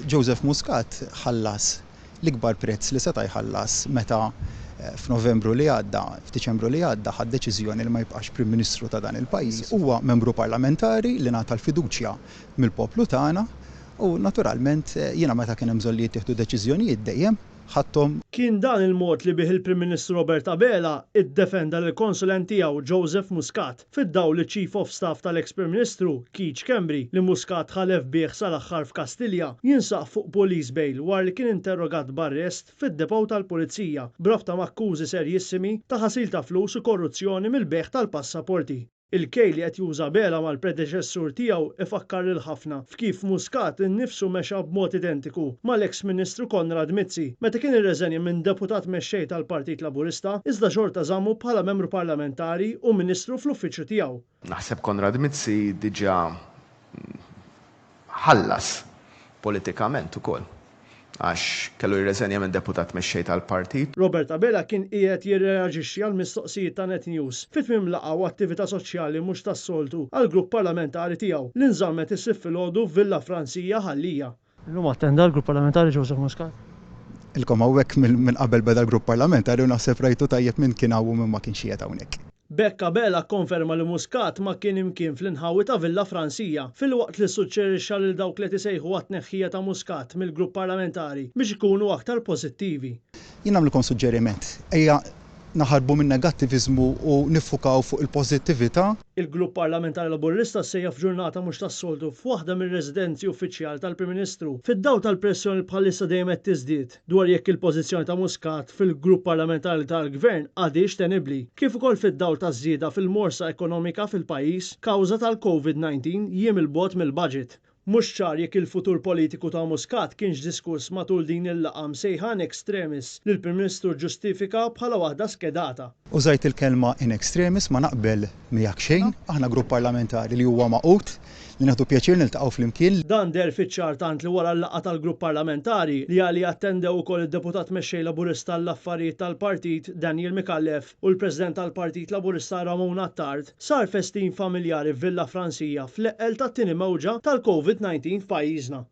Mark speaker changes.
Speaker 1: Joseph Muscat ħallas l-ikbar prezz li seta' jħallas meta f'Novembru li għadda, f'Diċembru li għadda ħa d-deċiżjoni li ma jibqax Prim Ministru ta' dan il-pajjiż. Huwa membru parlamentari li ngħata l-fiduċja mill-poplu tagħna u naturalment jiena meta kien hemm bżonn li jittieħdu deċiżjonijiet dejjem ħadthom.
Speaker 2: Kien dan il-mod li bih il-Prim Ministru Robert Abela ddefenda lill-konsulent tiegħu Joseph Muscat, fid-dawl li ċ-Chief of Staff tal-eks Prim Ministru, Keith Schembri, li Muscat ħalef bih sal-aħħar f'Kastilja, jinsaq fuq police bail wara li kien interrogat b'arrest fid-depot tal-Pulizija b'rabta m'akkużi serjissimi ta' ħasil ta' flus u korruzzjoni mill-bejgħ tal-passaporti. Il-kejl li qed juża Abela mal-predeċessur tiegħu ifakkar lil ħafna f'kif Muscat innifsu mexa b'mod identiku mal-eks Ministru Konrad Mizzi meta kien irreżenja minn Deputat Mexxej tal-Partit Laburista iżda xorta żammu bħala Membru Parlamentari u Ministru fl-uffiċċju tiegħu.
Speaker 3: Naħseb Konrad Mizzi diġà ħallas politikament ukoll għax kellu jirreżenja minn Deputat Mexxej tal-Partit.
Speaker 2: Robert Abela kien qiegħed jirreaġixxi għal mistoqsijiet ta' Net News fi tmiem laqgħa u attività soċjali mhux tas-soltu għall-grupp parlamentari tiegħu li nżammet is-Sibt filgħodu f'Villa Franzija, Ħal Lija. Illum attenda l-grupp parlamentari Joseph Muscat.
Speaker 1: Ilkom hawnhekk minn qabel beda l-grupp parlamentari u naħseb rajtu tajjeb min kien hawn u min ma kienx qiegħed hawnhekk.
Speaker 2: B'hekk Abela kkonferma li Muscat ma kien imkien fl-inħawi ta' Villa Fransija, filwaqt li ssuġġerixxa lil dawk li qed isejħu għat-tneħħija ta' Muscat mill-grupp parlamentari biex ikunu aktar pożittivi.
Speaker 1: Jien nagħmlilkom suġġeriment, ejja naħarbu min-negattiviżmu u niffukaw fuq il-pożittività.
Speaker 2: Il-Grupp Parlamentari Laburista ssejjaħ f'ġurnata mhux tas-soltu f'waħda mir-residenzi uffiċjali tal-Prim Ministru, fid-dawl tal-pressjoni li bħalissa dejjem qed tiżdied dwar jekk il-pożizzjoni ta' Muscat fil-grupp parlamentari tal-Gvern għadhiex tenibbli, kif ukoll fid-dawl taż-żieda fil-morsa ekonomika fil-pajjiż kawża tal-Covid 19 jiem 'il bogħod mill-budget. Mhux ċar jekk il-futur politiku ta' Muscat kienx diskuss matul din il-laqgħa msejħa in extremis li l-Prim Ministru ġġustifika bħala waħda skedata.
Speaker 1: Użajt il-kelma in extremis, ma naqbel miegħek xejn. Aħna grupp parlamentari li huwa magħqud, li nieħdu pjaċir niltaqgħu flimkien.
Speaker 2: Dan deher fiċ-ċar tant li wara l-laqgħa tal-grupp parlamentari, li għaliha attendew ukoll id-Deputat Mexxej Laburista għall-Affarijiet tal-Partit Daniel Micallef u l-President tal-Partit Laburista Ramon Attard, sar festin familjari f'Villa Fransija fl-eqqel tat-tieni mewġa tal-Covid 19 f'pajjiżna.